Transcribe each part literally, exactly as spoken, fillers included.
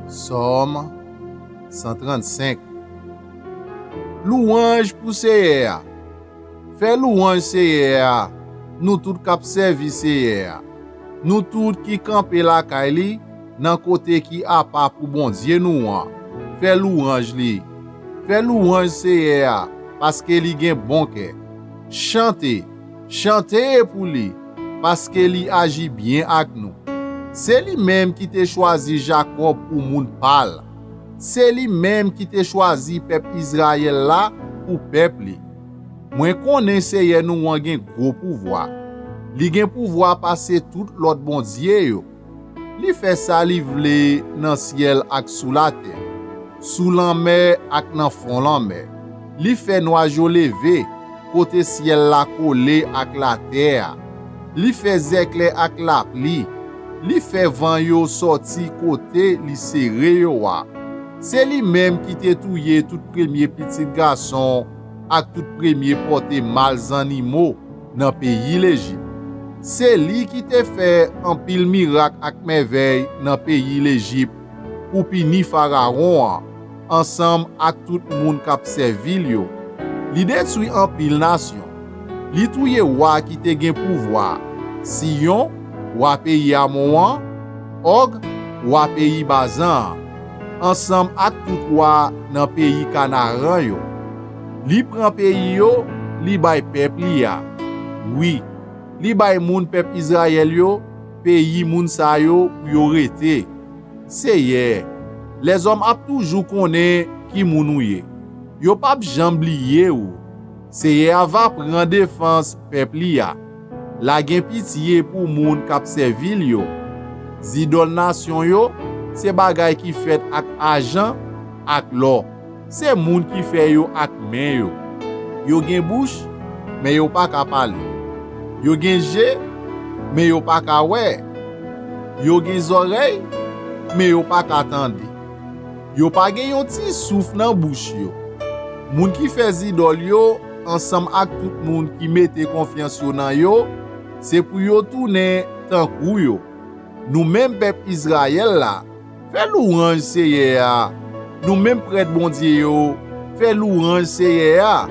Sòm san trannsenk. Louwanj pou Seyè a. Fè louwanj Seyè a, nou tout k ap sèvi Seyè a, nou tout ki kanpe lakay li nan kote ki apa pou Bondye nou an. Fè louwanj li. Fè louwanj Seyè a, paske li gen bon kè. Chante, chante pou li, paske li aji byen ak nou. Se li menm ki te chwazi Jakòb pou moun pa l. Se li menm ki te chwazi pèp Izrayèl la pou pèp li. Mwen konnen Seyè nou an gen gwo pouvwa. Li gen pouvwa pase tout lòt bondye yo. Li fè sa li vle nan syèl ak sou latè, sou lanmè ak nan fon lanmè. Li fè nwaj yo leve kote syèl la kole ak latè a. Li fè zèklè ak lapli. Li fè van yo sòti kote li sere yo a. Se li menm ki te touye tout premye pitit gason ak tout premye pòte mal zannimo nan peyi Lejip. Se li ki te fè anpil mirak ak mèvèy nan peyi Lejip pou pini Farawon an, ansanm ak tout moun k ap sèvi l yo. Li detwi anpil nasyon. Li touye wa ki te gen pouvwa, Siyon, wa peyi Amon an, Òg, wa peyi Bazan an, ansanm ak tout wa nan peyi Kanaran yo. Li pran peyi yo, li bay pèp li a. Wi, li bay moun pèp Izrayèl yo peyi moun sa yo pou yo rete. Seyè, lèzòm ap toujou konnen ki moun ou ye. Yo p ap janm bliye ou. Seyè a va pran defans pèp li a. L a gen pitye pou moun k ap sèvi l yo. Zidòl nasyon yo se bagay ki fèt ak ajan ak lò. Se moun ki fè yo ak men yo. Yo gen bouch, men yo pa ka pale. Yo gen je, men yo pa ka wè. Yo gen zòrèy, men yo pa ka tande. Yo pa gen yon ti souf nan bouch yo. Moun ki fè zidòl yo, ansanm ak tout moun ki mete konfyans yo nan yo, se pou yo tounen tankou yo. Nou menm pèp Izrayèl la, fè louwanj Seyè a. Nou menm prèt Bondye yo, fè louwanj Seyè a.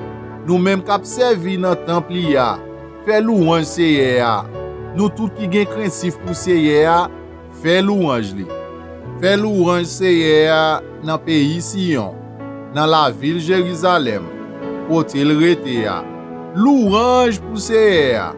Nou menm k ap sèvi nan tanp li a, fè louwanj Seyè a. Nou tout ki gen krentif pou Seyè a, fè louwanj li. Fè louwanj Seyè a nan peyi Siyon, nan lavil Jerizalèm, kote l rete a. Louwanj pou Seyè a.